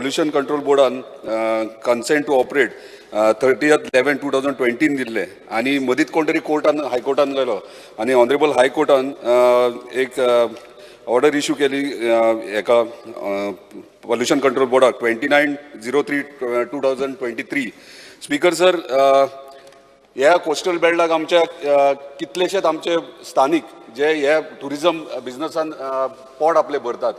Pollution control बोर्डान consent to operate 30/11/2020 दिल्लें आनी मदींच कोण तरी कोर्टान, हायकोर्टान गेलो आनी ऑनरेबल हायकोर्टान एक ऑर्डर इशू केली हेका पॉल्युशन कंट्रोल बोर्डाक 29/03/2023. स्पीकर सर, ह्या कोस्टल बेल्टाक आमच्या कितलेशेच आमचे स्थानीक जे हे टुरिजम बिजनसान पोट आपले भरतात.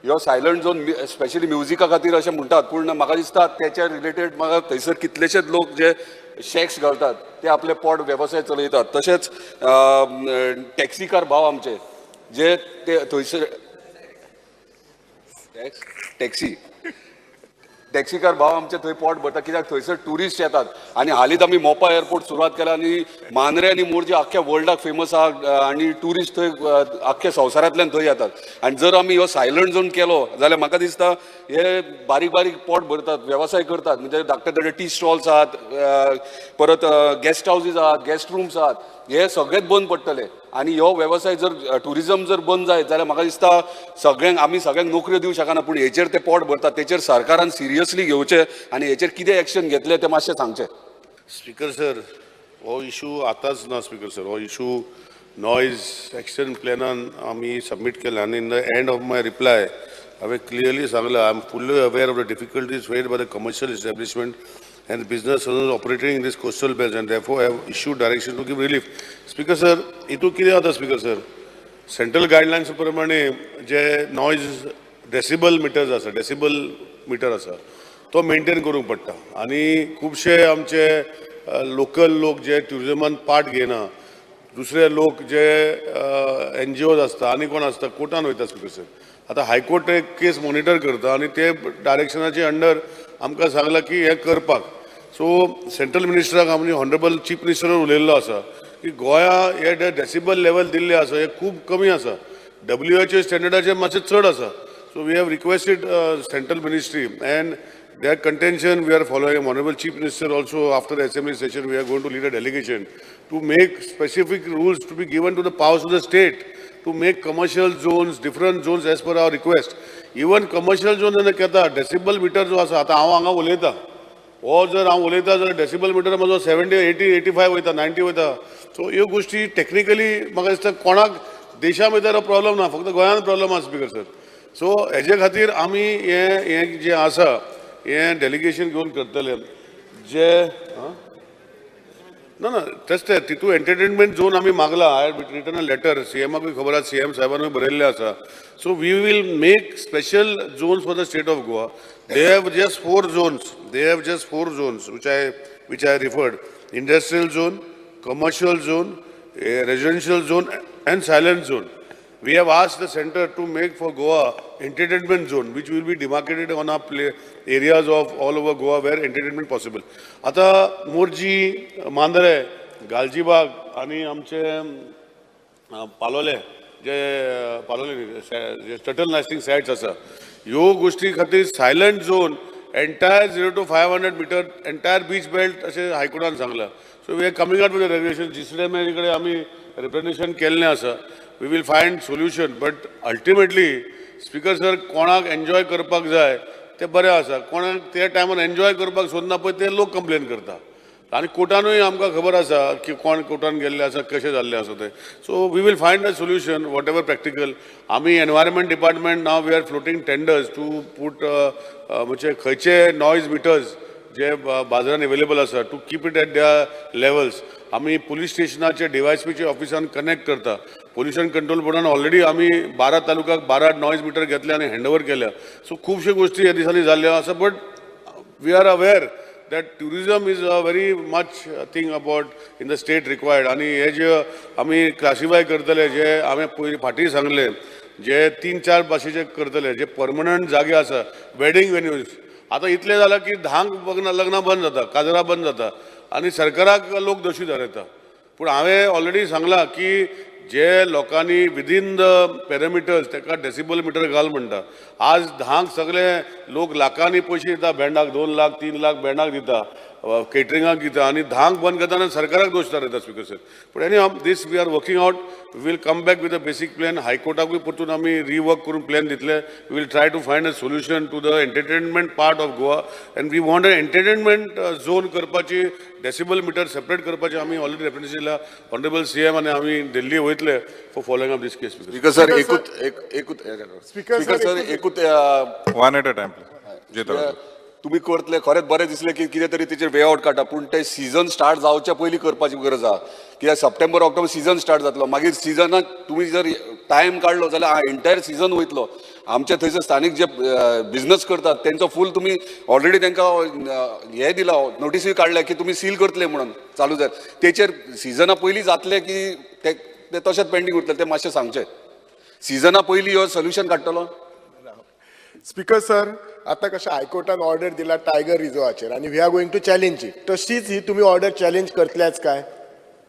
ह्यो सायलंट झोन स्पेशली म्युजिका खातीर अशें म्हणटात, पूण म्हाका दिसता तेच्या रिलेटेड म्हाका थंयसर कितलेशेच लोक जे शॅक्स घालतात ते आपले पोट वेवसाय चलयतात. तशेंच टॅक्सीकार भाव आमचे जे ते थंयसर टॅक्सी टॅक्सीकार भाव आमचे थंय पोट भरता, कित्याक थंयसर ट्युरिस्ट येतात. आनी हालींच आमी मोपा एअरपोर्ट सुरवात केला आनी मांद्रे आनी मोरजे आख्ख्या वर्ल्डाक फेमस आहा आनी ट्युरिस्ट थंय आख्ख्या संवसारांतल्यान थंय येतात. आनी जर आमी हो सायलंट झोन केलो जाल्यार म्हाका दिसता हे बारीक बारीक पोट भरतात, वेवसाय करतात, म्हणजे धाकटे धाकटे टी स्टॉल्स आहात, परत गेस्ट हावजीस आहात, गेस्ट रुम्स आहात, हे सगळेच बंद पडटले. आनी हो वेवसाय जर ट्युरिजम जर बंद जायत जाल्यार म्हाका दिसता सगळ्यांक आमी सगळ्यांक नोकऱ्यो दिवंक शकना, पूण हेचेर ते पोट भरतात तेचेर सरकारान सिरियसली घेवचें आनी हेचेर कितें एक्शन घेतलें तें मातशें सांगचें. स्पीकर सर, हो इशू आतांच ना. स्पीकर सर, हो इशू नॉयज एक्शन प्लॅनान आमी सबमीट केला आनी in the end of my reply हांवें क्लियरली सांगलां, I am fully aware of the difficulties faced by the commercial establishment and business owners operating in this coastal belt and therefore have issued direction to give relief. Speaker sir, हितून कितें जाता speaker sir, central guidelines प्रमाणे जे noise decibel metres आसा, decibel metre आसा, तो maintain करूंक पडटा. आनी खुबशे आमचे लोकल लोक जे ट्युरिजमान पार्ट घेयना, दुसरे लोक जे एनजीओज आसता आनी कोण आसता, कोर्टान वयता स्पीकर सर. आतां हायकोर्ट एक केस मॉनिटर करता आनी ते डायरेक्शनाचे अंडर आमकां सांगलां की हें करपाक. सो सेंट्रल मिनिस्टराक आमी ऑनरेबल चीफ मिनिस्टर उलयल्लो आसा की गोंया हे डेसिबल लेवल दिल्ले आसा हे खूब कमी आसा, WHO स्टँडर्डाचे मातशें चड आसा. So we have requested central ministry and their contention we are following. Honorable Chief Minister also after the assembly session we are going to lead a delegation to make specific rules to be given to the powers of the state to make commercial zones, different zones as per our request. Even commercial zone जेन्ना केता decibel metre जो आसा, आतां हांव हांगा उलयतां, हो जर हांव उलयता जाल्यार डेसिबल मिटर म्हजो 70, 80, 85 वयता, 90 वयता. सो ह्यो गोश्टी टॅक्निकली म्हाका दिसता कोणाक देशा भितर हो प्रॉब्लम ना, फक्त गोंयांत प्रॉब्लम आसा स्पीकर सर. सो हेजे खातीर आमी हें हें जें आसा हें डेलिगेशन घेवन करतले जे ना ना तेच तें तितू एंटरटेनमेंट झोन आमी मागला. I have written a letter, सीएमाकूय खबर आसा, सीएम साहेबानूय बरयल्लें आसा. So we will make special zones for the state of Goa. They have just 4 zones, they have just 4 zones which I referred: industrial zone, commercial zone, residential zone and silent zone. We have asked the center to make for Goa entertainment zone, which will be demarcated on our play areas of all over Goa where entertainment possible. आता मोरजी, मांद्रे, गालजीबाग आणि आमचे पालोले जे पालोले जे turtle nesting sites आसा, ह्यो गोश्टी खातीर silent zone entire 0 to 500 meter entire beach belt अशें हायकोर्टान सांगलां. So we are coming out with regulation. GCDMA कडेन आमी रिप्रेझेंटेशन केल्लें आसा. We will find solution, but ultimately speaker sir, कोणाक एन्जॉय करपाक जाय तें बरें आसा, कोणाक त्या टायमार एन्जॉय करपाक सोदना पळय ते लोक कंप्लेन करता. आनी कोर्टानूय आमकां खबर आसा की कोण कोर्टान गेल्ले आसा, कशें जाल्लें आसा तें. So we will find a solution whatever practical. आमी environment department now we are floating tenders to put म्हणजे खंयचे नॉयज मिटर्स जे बाजारान अवेलेबल आसा to keep it at their levels. आमी पुलीस स्टेशनाचे डीवायएसपीचे ऑफिसान कनेक्ट करता. पोल्युशन कंट्रोल बोर्डान ऑलरेडी आमी 12 तालुक्याक 12 नॉयज मिटर घेतले आनी हँड ओवर केल्या. सो खुबश्यो गोश्टी ह्या दिसांनी जाल्ल्यो आसा, but we are aware that tourism is a very much thing about in the state required. आनी हे जे आमी क्लासिफाय करतले, जे हांवें पयलीं फाटीं सांगलें, जे 3-4 भाशेचे करतले, जे परमनंट जागे आसा, वेडींग वेन्यूज. आतां इतलें जालां की 10क लग्नां बंद जाता, काजरां बंद जाता आनी सरकाराक लोक दोशी थारयता. पूण हांवें ऑलरेडी सांगलां की जे लोकांनी विदीन the parameters ताका डेसिबल मिटर घाल म्हणटा. आज 10क सगळे लोक लाखांनी पयशे दिता बँडाक, 2 लाख 3 लाख बँडाक दिता. केटरिंगाक दिता आनी 10क बंद करता आनी सरकाराक दोश थारयता स्पीकर सर. पूण any this we are working out, will come back with a basic plan. हायकोर्टाकूय परतून आमी रिवर्क करून प्लॅन दितले. Will try to find a solution to the entertainment part of Goa and we want a entertainment zone करपाची, decibel metre separate करपाची आमी already reference दिला. Honourable CM आनी आमी दिल्ली वयतले for following up this case. Speaker sir एकूच एकूच speaker sir एकूच one at a time please. तुमी करतले खरेंच बरें दिसलें की कितें तरी तेचेर वे आवट काडटा, पूण ते सिजन स्टार्ट जावच्या पयलीं करपाची गरज आहा. कित्याक सप्टेंबर ऑक्टोबर सिजन स्टार्ट जातलो, मागीर सिजनाक तुमी जर टायम काडलो जाल्यार एंटायर सिजन वयतलो. आमचे थंयसर स्थानीक जे बिजनस करतात तेंचो फूल तुमी ऑलरेडी तेंकां हें दिला, नोटिसूय काडल्या की तुमी सील करतले म्हणून चालू जाय. तेचेर सिजना पयलीं जातलें की ते तशेंच पेंडींग उरतलें तें मातशें सांगचें. सिजना पयलीं हो सोल्युशन काडटलो. स्पीकर सर, आता कशें हायकोर्टान ऑर्डर दिला टायगर रिजर्वाचेर आनी we are going to challenge it, तशीच ही तुमी ऑर्डर चॅलेंज करतल्याच काय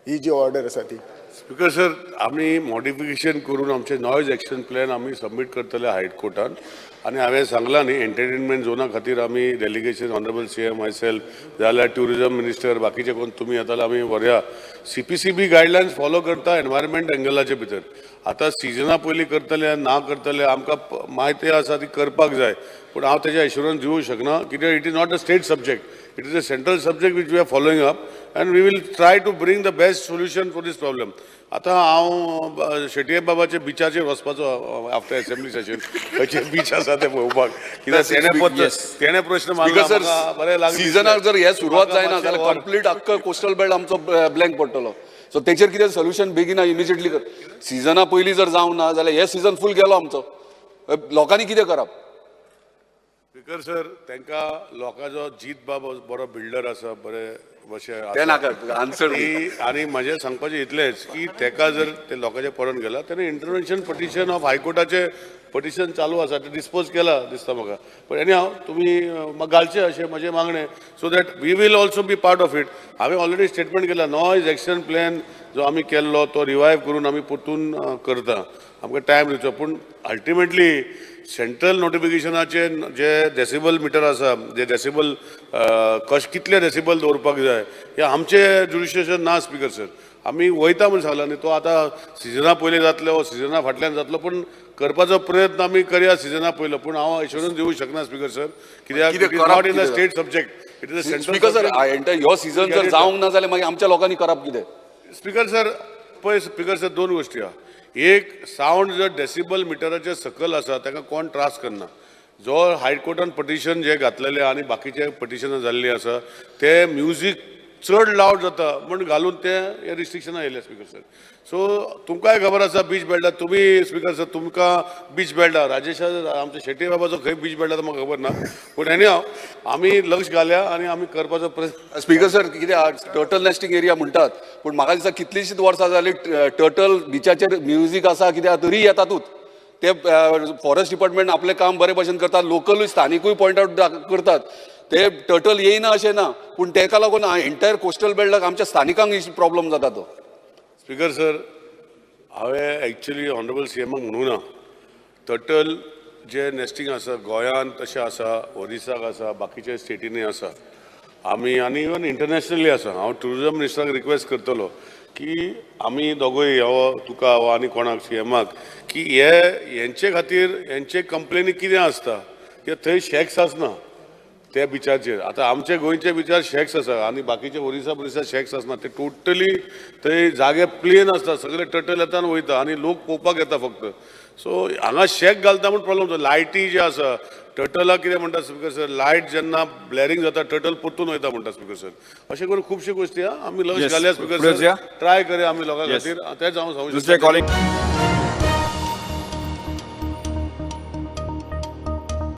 ही जी ऑर्डर आसा ती? स्पीकर सर, आमी मॉडिफिकेशन करून आमचे नॉयज एक्शन प्लॅन आमी सबमीट करतले हायकोर्टान आनी हांवें सांगलां न्ही एंटरटेनमेंट झोना खातीर आमी delegation honourable CM myself जाल्यार ट्युरिजम मिनिस्टर बाकीचे कोण तुमी येता जाल्यार आमी व्हरया. CPCB guidelines follow करता एनवायरमेंट एंगलाचे भितर. आतां सिजना पयलीं करतले ना करतले आमकां म्हायती आसा ती करपाक जाय, पूण हांव तेजें एश्युरन्स दिवंक शकना कित्याक it is not a state subject, it is a central subject which we are following up and we will try to bring the best solution for this problem. आतां हांव शेटये बाबाचे बिचाचेर वचपाचो आफ्टर असेंब्ली सेशन, खंयचे beach आसा ते पळोवपाक, कित्याक तेणें प्रश्न मारला बरें लागलें. सिजनाक जर हे सुरवात जायना जाल्यार कंप्लीट आख्खो कोस्टल बेल्ट आमचो ब्लँक पडटलो. सो तेचेर कितें सोल्युशन बेगीन इमिजिएटली कर. सिजना पयलीं जर जावंक ना जाल्यार हे सिजन फूल गेलो आमचो, लोकांनी कितें करप? स्पीकर सर, तांकां लोकांचो जीत बाब बरो बिल्डर आसा, बरे अशें ते नाका आन्सर. आनी म्हजें सांगपाचें इतलेंच की ताका जर ते लोकांचें पडोन गेला तेणें इंटरवेन्शन पटिशन ऑफ हायकोर्टाचें पटिशन चालू आसा तें डिस्पोज केलां दिसता म्हाका. पूण एनी हांव तुमी म्हाका घालचें अशें म्हजें मागणें, so that we will also be part of it. हांवें ऑलरेडी स्टेटमेंट केलां, नॉयज एक्शन प्लॅन जो आमी केल्लो तो रिवायव करून आमी परतून करता, आमकां टायम दिवचो. पूण अल्टिमेटली सेंट्रल नोटिफिकेशनाचे जे डेसिबल मिटर आसा, जे डेसिबल कश कितले डेसिबल दवरपाक जाय हे आमचें ज्युरिस्डिक्शन ना स्पीकर सर. आमी वयता म्हूण सांगला न्ही, तो आतां सिजना पयलीं जातलो वो सिजना फाटल्यान जातलो, पूण करपाचो प्रयत्न आमी करया सिजना पयलो. पूण हांव एश्युरन्स दिवंक शकना स्पीकर सर, कित्याक it is not in the state subject, it is a central. Speaker sir, ह्यो सिजन जर जावंक ना जाल्यार मागीर आमच्या लोकांनी करप कितें? स्पीकर सर, पळय स्पीकर सर, दोन गोश्टी आहा. एक, सावंड जर डेसिबल मिटराचे सकयल आसा ताका कोण त्रास करना. जो हायकोर्टान पटिशन जे घातलेले आनी बाकीचे पटिशनां जाल्लीं आसा ते म्युजीक चड लावड जाता म्हण घालून ते हे रिस्ट्रिक्शनां येयले स्पीकर सर. सो तुमकांय खबर आसा बीच बेल्टार तुमी स्पीकर सर तुमकां बीच बेल्टार राजेशा आमच्या शेट्टी बाबाचो खंय बीच बेल्टार म्हाका खबर ना, पूण एनी हांव आमी लक्ष घाल्या आनी आमी करपाचो प्रयत्न. स्पीकर सर, कितें टर्टल नेस्टिंग एरिया म्हणटात, पूण म्हाका दिसता कितलींशींच वर्सां जालीं टर्टल बिचाचेर म्युजीक आसा कित्याक तरी येतातूच. ते फॉरेस्ट डिपार्टमेंट आपलें काम बरे भशेन करतात, लोकलूय स्थानिकूय पॉयंट आवट करतात, ते टर्टल येयना अशें ना, पूण तेका लागून एंटायर कोस्टल बेल्टाक आमच्या स्थानिकांक प्रॉब्लम जाता तो. स्पीकर सर, हांवें एक्चुअली ऑनरेबल सीएमाक म्हणूं ना, टर्टल जे नेस्टिंग आसा गोंयांत तशें आसा, ओरिसाक आसा, बाकीच्या स्टेटींनी आसा, आमी आनी इवन इंटरनॅशनली आसा. हांव ट्युरिजम मिनिस्टराक रिक्वेस्ट करतलो की आमी दोगूय हो तुका हो आनी कोणाक सीएमाक की हे हेंचे खातीर हेंचे कंप्लेनी कितें आसता कित्याक थंय शॅक्स आसना त्या बिचाचेर. आतां आमचे गोंयचे बिचार शॅक्स आसा आनी बाकीचे ओरिसा बोरिसा शॅक्स आसना, ते टोटली थंय जागे प्लेन आसता, सगळे टर्टल येता आनी वयता आनी लोक पळोवपाक येता फक्त. सो हांगा शॅक घालता म्हूण प्रॉब्लम जाता. लायटी जे आसा टर्टलाक कितें म्हणटा स्पीकर सर, लायट जेन्ना ब्लॅरिंग जाता टर्टल परतून वयता म्हणटा स्पीकर सर. अशें करून खुबश्यो गोश्टी आहा, आमी लक्ष घालया स्पीकर सर, ट्राय करया आमी लोकां खातीर, तेंच हांव सांगूं शकता.